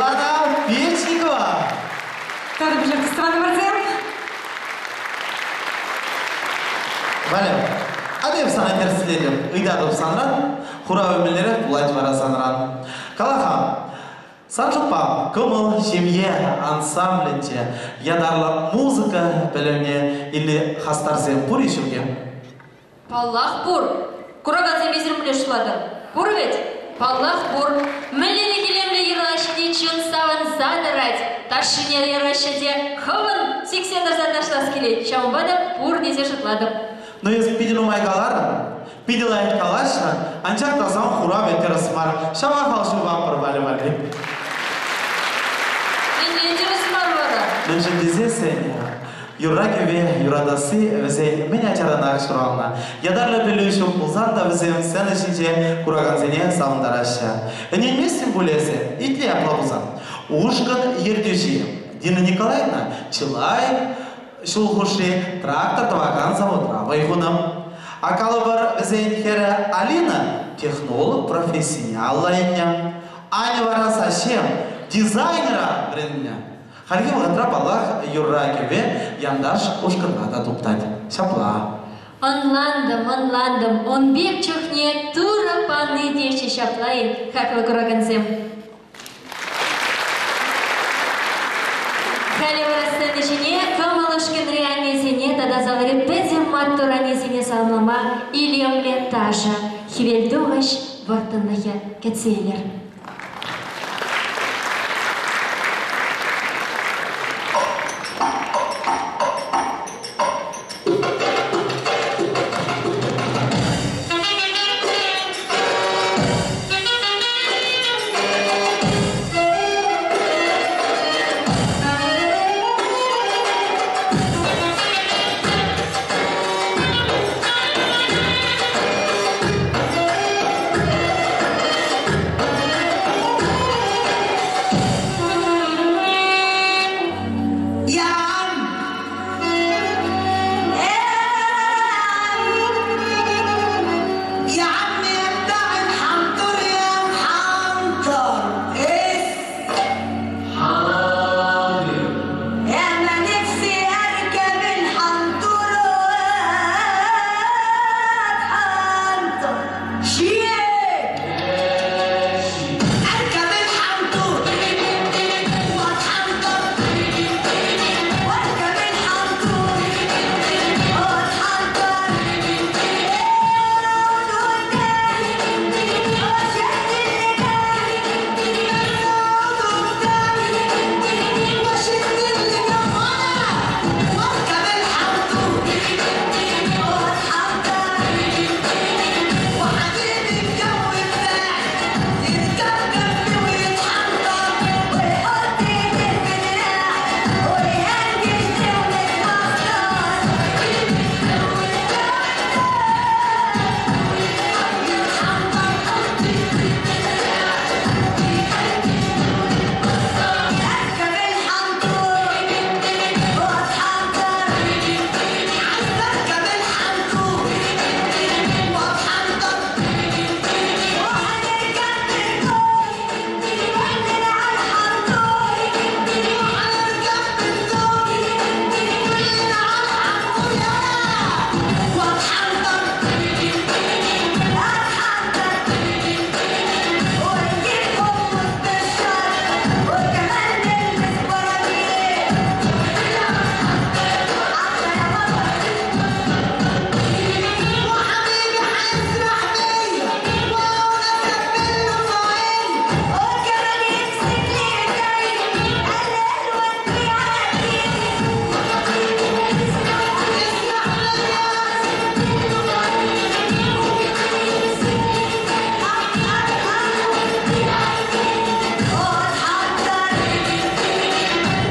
Светлана Печникова. Тавтапуҫах, тӑванӑмӑрсем. Валя, атя эп сана тӗрӗслетӗп. Ыйтатӑп санран, хуравӗ мӗнлерех пулать вара санран. Кала-ха, сан шутпа кӑмӑл ҫемье ансамблӗнче ятарлӑ музыка пӗлӗвне илнӗ хастарсем пур-и ҫук-и? Паллах, пур. Куракансем эсир мӗнле шутлатӑр? Пур вӗт? Паллах, пур. Мӗнле илемлӗ юрлаҫҫӗ чун савӑнса тӑрать. Ташшине яраҫҫӗ те хӑвӑн сиксе тӑрса ташлас килет. Ҫавӑнпа та пур тесе шутлатӑп. Ну, эс питӗ нумай каларӑн, питӗ лайӑх калаҫрӑн, анчах та сан хуравӗ тӗрӗс мар. Ҫавах ал ҫупатпӑр Валя валли. Мӗнле тӗрӗс мар вара? Мӗншӗн тесессӗн Юрра-кӗвве юратасси вӗсен мӗн ачаранах ҫуралнӑ. Ятарлӑ пӗлӳ ҫук пулсан та вӗсем сцена ҫинче куракансене савӑнтараҫҫӗ. Ӗненместӗн пуль эсӗ? Итле апла пулсан. Ушкӑн ертӳҫи Дина Николаевна чылай ҫул хушши трактор тӑвакан заводра вӑй хунӑ. А калӑпӑр, вӗсен хӗрӗ Алина технолог профессине алла илнӗ. Аня вара совсем дизайнера вӗреннӗ. Хальхи вӑхӑтра, паллах, юрра-кӗвве Янташ ушкӑнра та туптать. Ҫапла. Ӑнлантӑм, ӑнлантӑм. Ун пек чухне Турӑ пани теҫҫӗ ҫапла-и, хаклӑ куракансем? Халӗ вара сцена ҫине кӑмӑл ушкӑнри аннесене тата залри пӗтӗм маттур аннесене саламлама илемлӗ ташӑ, хӗвелтухӑҫ вӑрттӑнлӑхӗ кӗтсе илер. يا عم يا بتاع الحنطر يا محنطر اس حاضر انا نفسي اركب الحنطر واتحنطر شيك اركب الحنطور واتحنطر واركب الحنطور واتحنطر اركب الحنطور واتحنطر عايز اركب الحنطور واتحنطر وهنركب بالدور كلنا على الحنطور وهنركب بالدور كلنا على الحنطور يلا واتحنطر اتحنطر ونجيب حمص بالشر وكمان نلبس براميل وحبيبي هيسرح بيا واقعد اسبل له في عيني وكمان يمسك لي ايديا قال الواد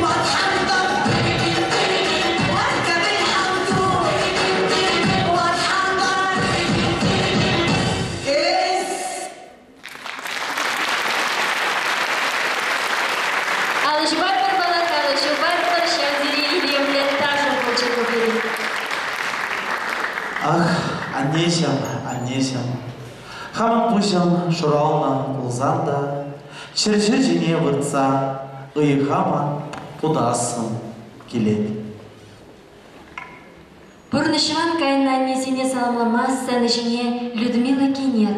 واتحنطر واركب الحنطور واتحنطر اس Алӑ ҫупатпӑр паллах, алӑ ҫупатпӑр, ҫав тери илемлӗ ташӑ пулчӗ ку пирӗн. Ах, аннеҫӗм, аннеҫӗм, хамӑн пуҫӑм шуралнӑ пулсан та, Ҫӗрҫӗ ҫине выртса ыйха ман путассӑм килет. Пурнӑҫран кайнӑ аннесене саламлама сцена ҫине Людмила Кинер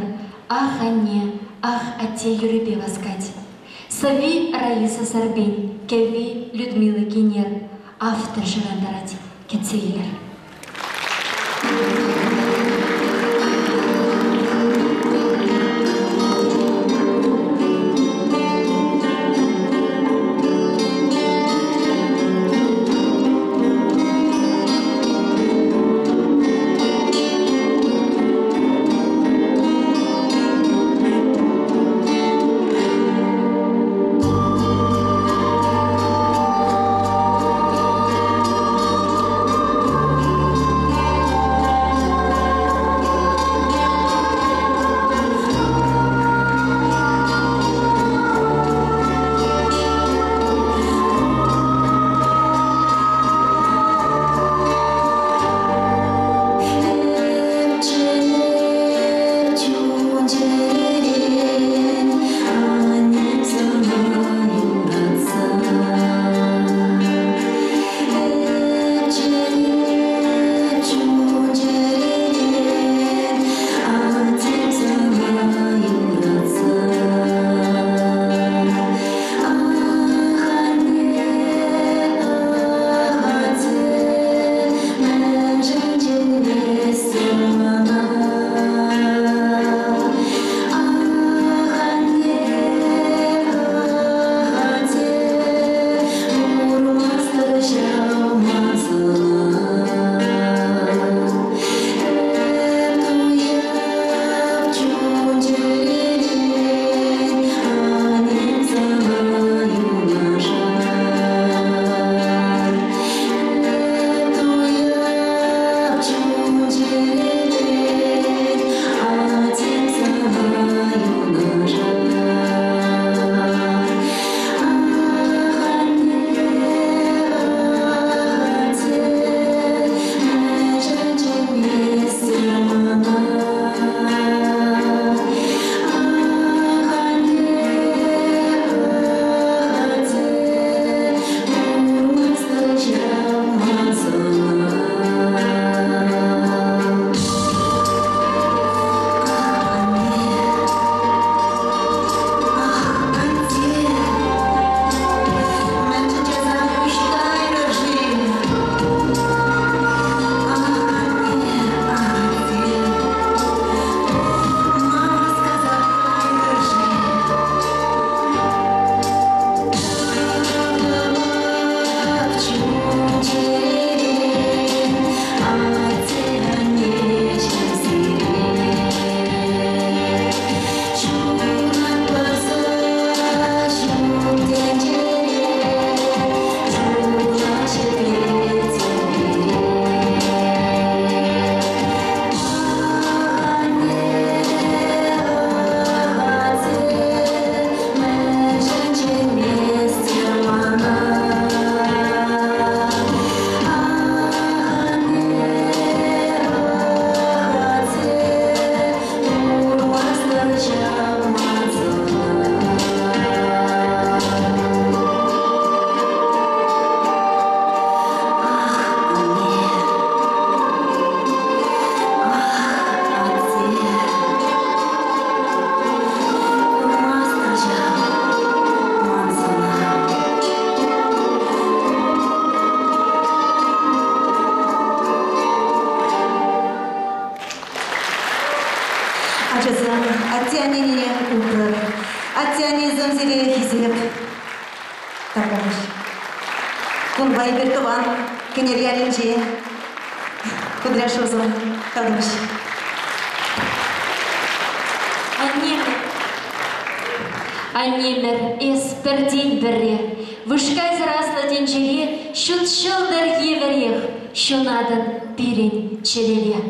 «Ах, анне, ах, атте» юррипе васкать. Сӑвви Раиса Сарпин, кӗвви Людмила Кинер, автор шӑрантарать. Кӗтсе илӗр. Ачасем, атте-аннене упрӑр. Атте-аннесем сире хисеп тапӑнӗҫ. Кунпа эпир тӑван Кӗнер ялӗнче Кудряшовсем таврӑнӗҫ. Аннемӗр, аннемӗр, эс пӗртен-пӗрре, вышкайсӑр аслӑ тӗнчере ҫут ҫӑлтӑр евӗрех ҫунатӑн пирӗн чӗрере.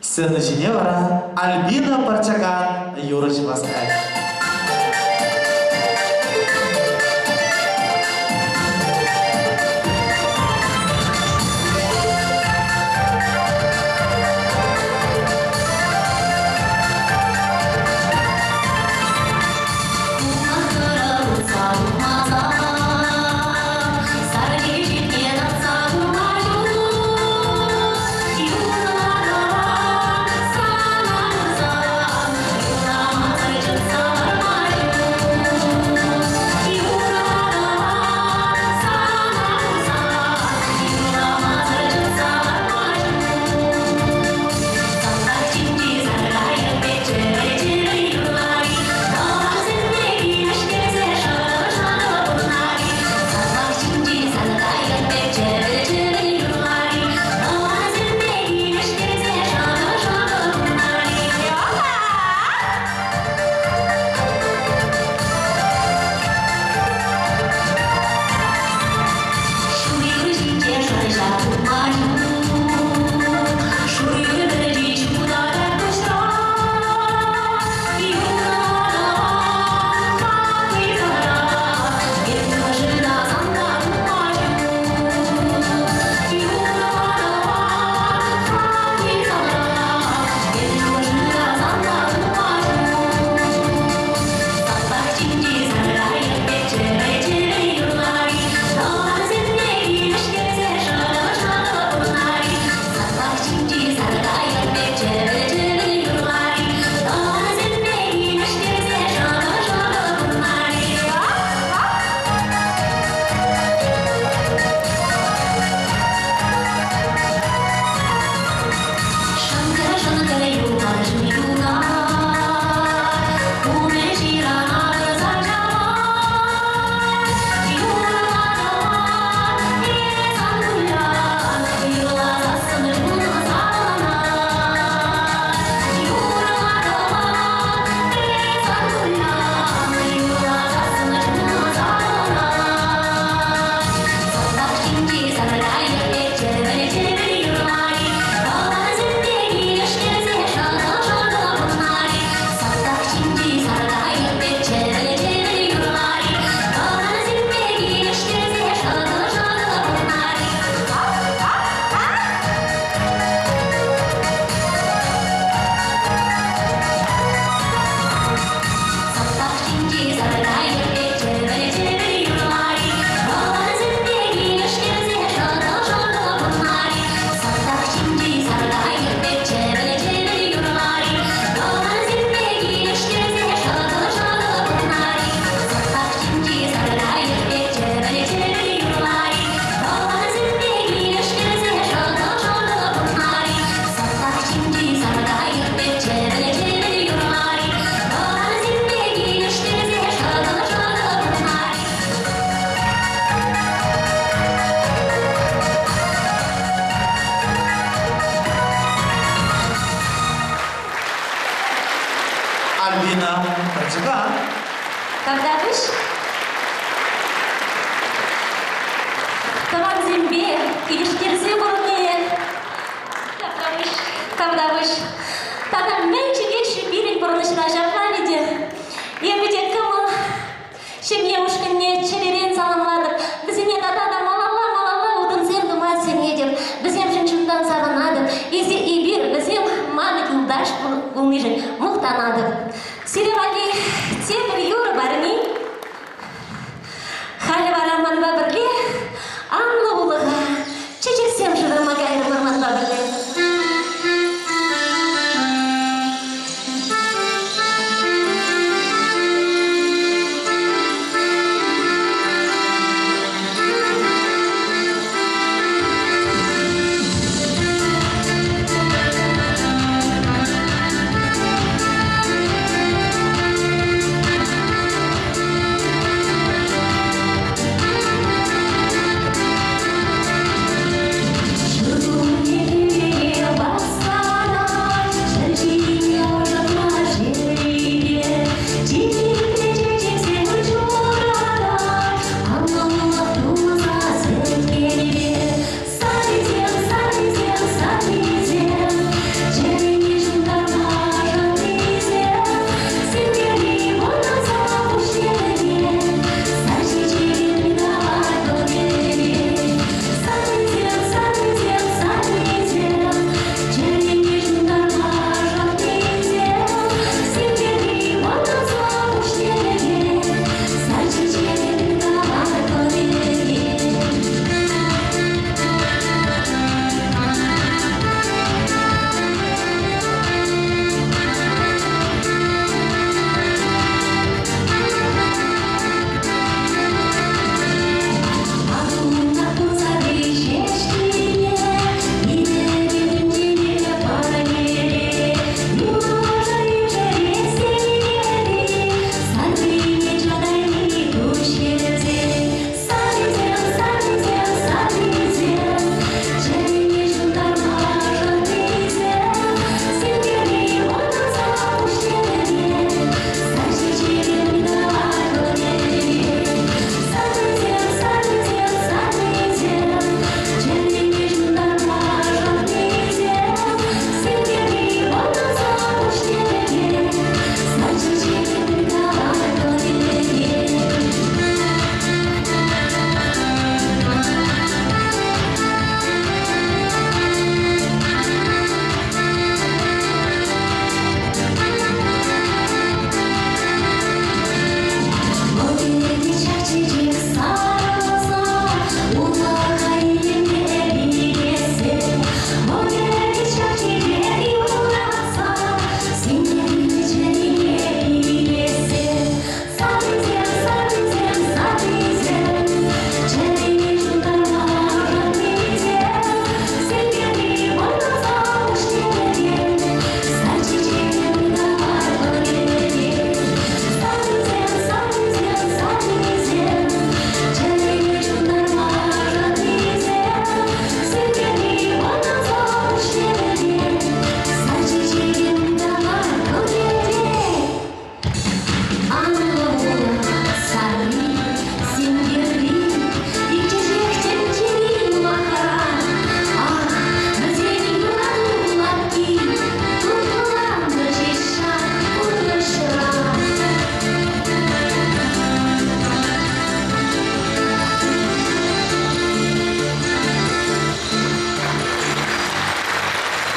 Сцена ҫине вара Альбина Парчакан юрӑҫ васкать. килӗштерсе пурӑнни. Тавтапуҫ, тавтапуҫ. Тата мӗн чӗкеҫ-ши пирӗн пурнӑҫра ҫапла витӗ? Эпӗ те кӑмӑл ҫемье ушкӑнне чӗререн саламлатӑп. Вӗсене тата та малалла, малалла утӑмсем тума сӗнетӗп. Вӗсемшӗн чунтан савӑнатӑп. Эсир, эпир, вӗсем ман юлташ пулнишӗн мухтанатӑп. Сире валли тепӗр юрӑ парни. Халӗ вара манпа пӗрле анлӑ улӑха чечексем шырама кайрӑмӑр манпа пӗрле.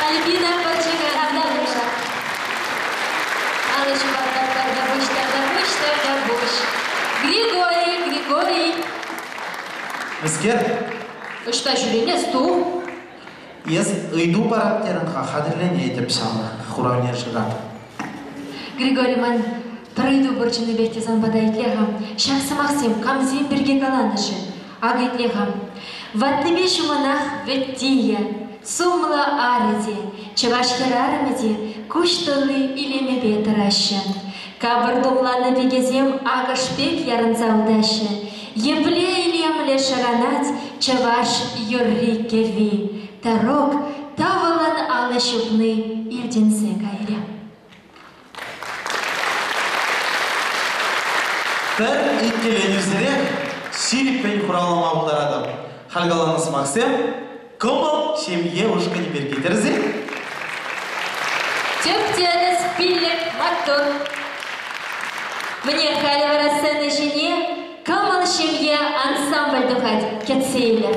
Альбина Пӑрчӑкан. Алӑ ҫупаттарта пуҫ, тарта пуҫ, тарта пуҫ. Григорий, Григорий. Мӗскер? Ӑҫта ҫӳренес ту? Эс ыйту парап терӗн-ха, хатӗрленетӗп ҫав хуравне шырап. Григорий ман пӗр ыйту пур чӑннипех те сан пата итле-ха. Ҫак сӑмахсем камсем пирки каланӑ-ши? Ак итле-ха. Ваттипе ҫумӑнах вӗттийӗ, сумлӑ арӗ те, чӑваш хӗрарӑмӗ те куҫ тулли илемӗпе тӑраҫҫӗ. Капӑр тумланнӑ пикесем акӑш пек ярӑнса утаҫҫӗ. Епле илемлӗ шӑранать чӑваш юрри-кӗвви. Тӑрук тӑвӑлӑн алӑ ҫупни илтӗнсе кайрӗ. Пӗр иккӗленӳсӗрех ҫирӗппӗн хуравлама пултаратӑп. Халь каланӑ сӑмахсем Кӑмӑл ҫемье ушкӑнӗ пирки тӗрӗс-и? Тӗп-тӗрӗс пиллӗк маттур. Мӗне халӗ вара сцена ҫине Кӑмӑл ҫемье ансамбль тухать, кӗтсе илӗр.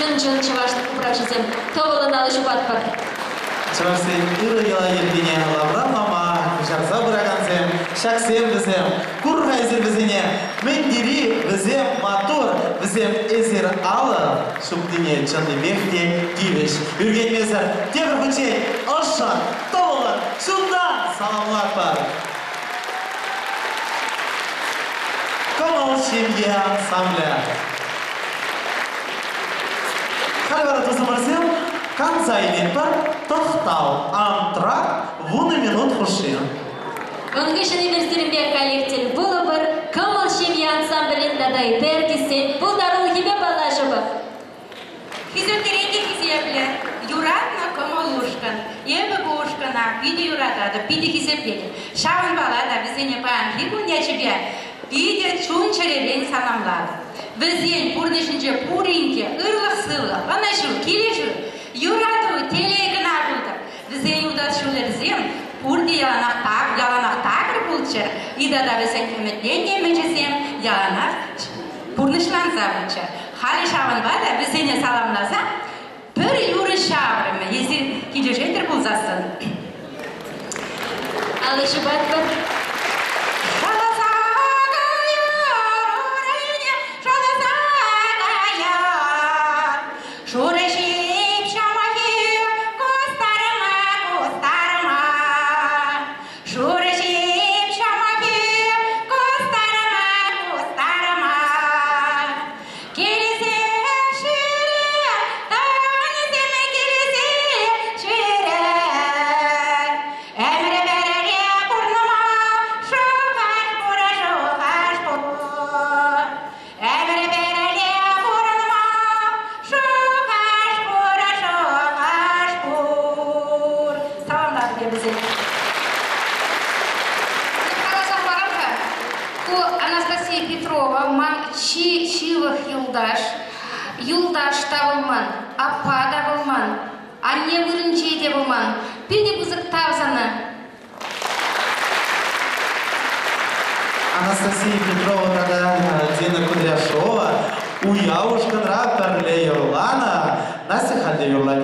Чӑн-чӑн чӑвашлӑх управҫисем. Тӑвӑллӑн алӑ ҫупатпӑр. Чӑвашсен ырӑ йӑла-йӗркине лавран-лама куҫарса пыракансем ҫаксем вӗсем. Кур-ха эсир вӗсене, мӗн тери вӗсем маттур, вӗсем эсир алӑ ҫупнине чӑннипех те тивӗҫ. Ӳркенмесӗр тепӗр хутчен ӑшшӑн, тӑвӑллӑн чунтан саламлатпӑр. Кӑмӑл ҫемье ансамблӗ. Халь вара, тусӑмӑрсем, канса илетпӗр. Тӑхтав, антракт вунӑ минут хушши. Ун хыҫҫӑн эпир сирӗнпе каллех тӗл пулӑпӑр, Кӑмӑл ҫемье ансамблӗн тата ытти артистсен пултарулӑхӗпе паллашӑпӑр. Хисеплӗрен те хисеплӗ, юратнӑ кӑмӑл ушкӑн. Эпӗ ку ушкӑна питӗ юрататӑп, питӗ хисеплетӗп. Ҫавӑнпала та вӗсене паянхи кун ячӗпе питӗ чун-чӗререн саламлатӑп. Вӗсен пурнӑҫӗнче пурин те ырлӑх-сывлӑх, ӑнӑҫу, килӗшӳ, юрату, телей кӑна пултӑр. Вӗсен утас ҫулӗсем пурте яланах яланах такӑр пулччӑр, и тата вӗсен ӗмӗтленнӗ ӗмӗчӗсем яланах пурнӑҫланса пыччӑр. Халӗ ҫавӑнпа та вӗсене саламласа пӗр юрӑ ҫаврӑмӗ, эсир килӗшетӗр пулсассӑн. Алӑ ҫупатпӑр. Шаласа каяр урайне, шаласа каяр. Шурӑ ҫип ҫамахи кустарма, кустарма. Шурӑ ҫип ҫамахи кустарма, кустарма. Килсе ҫӳре, тӑвансем килсе ҫӳре. Ӗмӗр пӗрле пурӑнма шухӑш пур, шухӑш пур. Ӗмӗр пӗрле пурӑнма шухӑш пур, шухӑш пур. Саламлатӑп эпӗ сире. Каласа хӑварам-ха, ку Анастасия Петрова ман чи ҫывӑх юлташ. Юлташ та вӑл ман, аппа та вӑл ман, анне вырӑнче те вӑл ман. Питӗ пысӑк тав сана. Анастасия Петрова тата Дина Кудряшова уяв ушкӑнра пӗрле юрланӑ. Настя халь те юрлать.